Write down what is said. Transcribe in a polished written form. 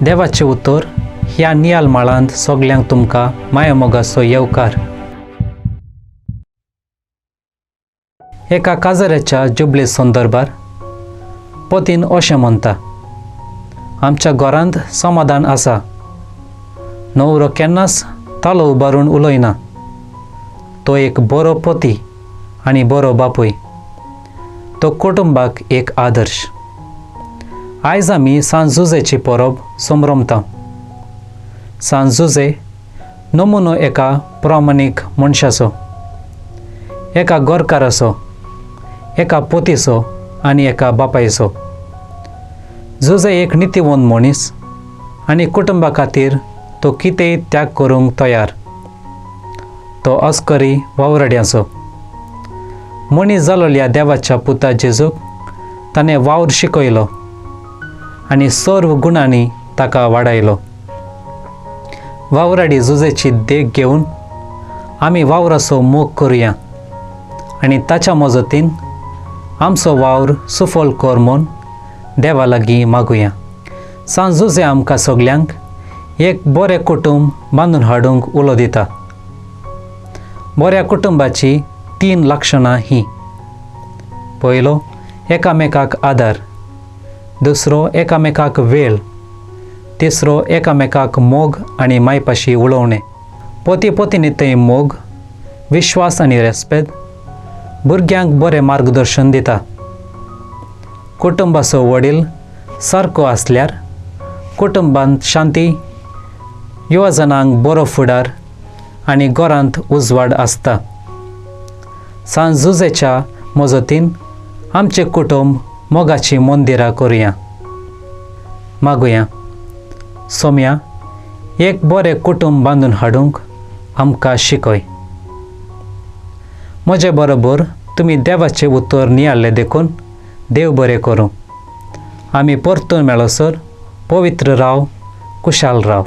देवाचें उतर ह्या नियाल माळांत सगल्यांक तुमकां मायामोगाचो येवकार. एका काजाराच्या जुबले संदर्भार पतीन अशें म्हणटा, आमच्या घरांत समाधान आसा. न्हवरो केन्नाच तालो उबारून उलयना. तो एक बरो पती आनी बरो बापूय. तो कुटुंबाक एक आदर्श. आयज आमी सांत जुजेची परब समरमता. सांत जुजे नमुनो एका प्रामाणीक मनशाचो, एका गोरकाराचो, एका पोतीचो आनी एका बापायचो. जुजे एक नितीवंत मनीस आनी कुटुंबा खातीर तो कितेंय त्याग करूंक तयार. तो अस्करी वावराड्यांचो मनीस जालोल्या देवाच्या पुता जेजूक ताणें वावर शिकयलो आनी सर्व गुणांनी ताका वाडायलो. वावराडी जुजेची देख घेवन आमी वावराचो मोग करुया आनी ताच्या मजतीन आमचो वावर सुफल कर म्हूण देवा लागीं मागुया. सांत जुजे आमकां सगल्यांक एक बरें कुटुंब बांदून हाडूंक उलो दिता. बऱ्या कुटुंबाची 3 लक्षणां हीं. पयलो, एकामेकाक आदार. दुसरो, एकामेकाक वेळ. तिसरो, एकामेकाक मोग आनी मायपाशी उलोवणें. पती पत्नी थंय मोग, विश्वास आनी रेस्पेद भुरग्यांक बरें मार्गदर्शन दिता. कुटुंबाचो वडील सारको आसल्यार कुटुंबांत शांती, युवजनांक बरो फुडार आनी घरांत उजवाड आसता. सांत जुजेच्या मजतीन आमचें कुटुंब मोगाची मंदिरां करुया. मागुया, सोम्या एक बरें कुटुंब बांदून हाडूंक आमकां शिकय. म्हजे बरोबर तुमी देवाचें उतर नियाळ्ळें देखून देव बरें करूं. आमी परतून मेळसर पवित्र राव, कुशाल राव.